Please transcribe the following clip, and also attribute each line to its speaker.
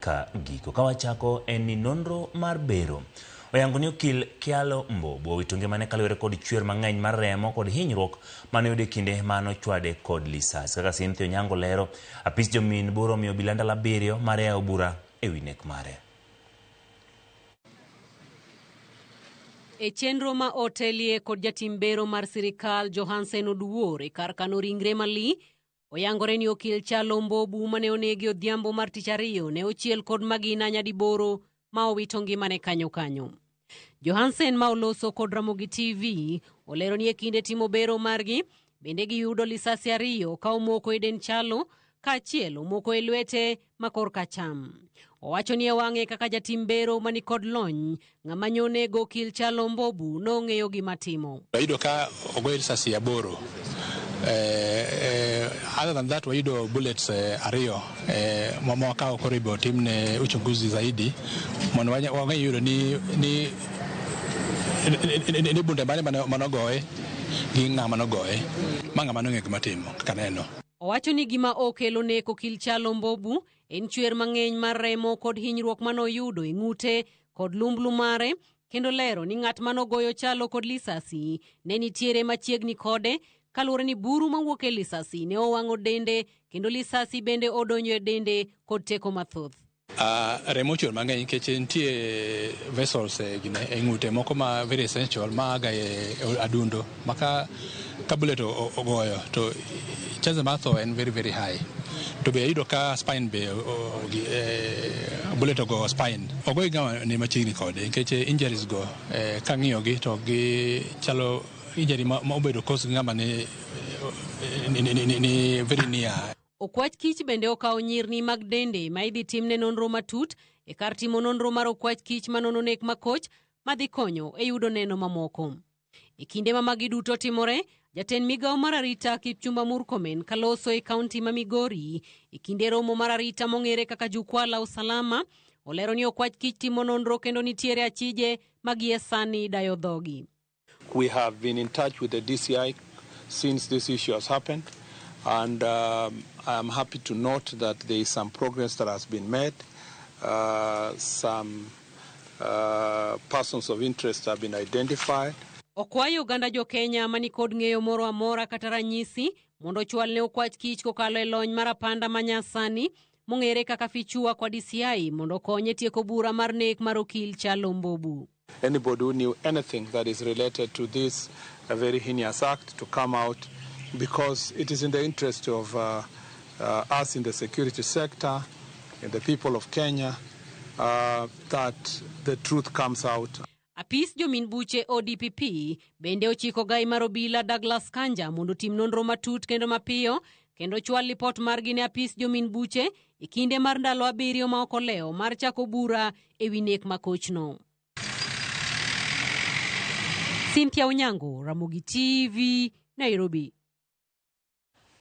Speaker 1: Ka giko ka wachako en ni nonro mar bero oyango ni okil Kyalo Mbobu owito ngimane kaluwore kod chwer mang'eny mar remo kod hinyruok mane oyudo e kinde mane ochwade kod lisas. Kaka Cynthia Onyango lero, apis jomin bura omiyo obila ndalo 7 mar yawo bura e wi nek mare.
Speaker 2: E chenro ma otelie kod jatim bero mar sirikal Johansen Oduor e kar kano ringre Mali, oyangore ni okil Kyalo Mbobu mane onegi odhiambo mar tich ariyo ne ochiel kod magina nyadiboro ma owito ngimane kanyo kanyo. Johansen ma oloso kod Ramogi TV olero ni e kinde timo bero margi bende giyudo lisasi 2 ka omoko e dend Kyalo kaachiel omoko e lwete ma korka acham. Owacho ni e wang'e kaka jatim bero mani kod lony, ng'ama nyonego okil Kyalo Mbobu nong'eyo gima timo.
Speaker 3: Wayudo ka ogoye risasi 8. Other than that wayudo bullets 2 ma wakawo koro ibiro timne uchunguzi zaidi mondo wang'e yudo ni bunde mane manogoye gi ng'ama nogoye ma ng'ama nong'eyo gima timo kaka neno.
Speaker 2: Owacho ni gima okelo nek okil Kyalo Mbobu en chwer mang'eny mar remo kod hinyruok manoyudo e ng'ute kod lumblu mare, kendo lero ni ng'at manogoyo Kyalo kod lisasi ne nitiere machiegni kode kaluwore ni buru mawuok e lisasi ne owang'o dende kendo lisasi bende odonjo e dende kod teko mathoth.
Speaker 3: Remo ochwer mang'eny nikech nitie vessels e gine e ng'ute moko ma very essential ma aga e adundo ma ka bullet ogoyo to chance mar tho en very very high. To be ayudo ka spine be bullet ogoyo spine. Ogoye ng'ama ni machiegni kode nikech injuries go kang'iyo gi to gi chalo injury ma obedo cause gi ng'ama ni very near.
Speaker 2: Okwach kich bende okawo nyirni mag dende ma idhi timne nonro matut e kar timo nonro mar okwach kich manono nek makoch madhi konyo e yudo neno mamoko. E kinde ma magi duto timore, jatend migawo mar arita Kipchumba Murkomen kaloso e kaunti ma Migori e kinde romo mar arita mong'ere kaka Jukwaa la Usalama olero ni okwach kich timo nonro kendo nitiere achije ma gie sani dayo dhogi.
Speaker 4: We have been in touch with the DCI since this issue has happened, and I am happy to note that there is some progress that has been made. Some persons of interest have been identified.
Speaker 2: Okwayo oganda jo Kenya mani kod ng'eyo moro amora kata ranyisi mondo ochwal ne okwach kich kokalo e lony mar apanda manyasani mong'ere kaka Fichua kwa DCI mondo okonye tieko bura mar nek mar okil Kyalo Mbobu.
Speaker 4: Anybody who knew anything that is related to this very heinous act to come out, because it is in the interest of us in the security sector and the people of Kenya that the truth comes out.
Speaker 2: Apis jomin buche ODPP bende ochiko gai mar obila Douglas Kanja mondo otim nonro matut kendo mapiyo kendo chwal lipot margi ne apis jomin buche e kinde mar ndalo 7 ma ok olewo mar chako bura e wi nek makochno. Cynthia Onyango, Ramogi TV, Nairobi.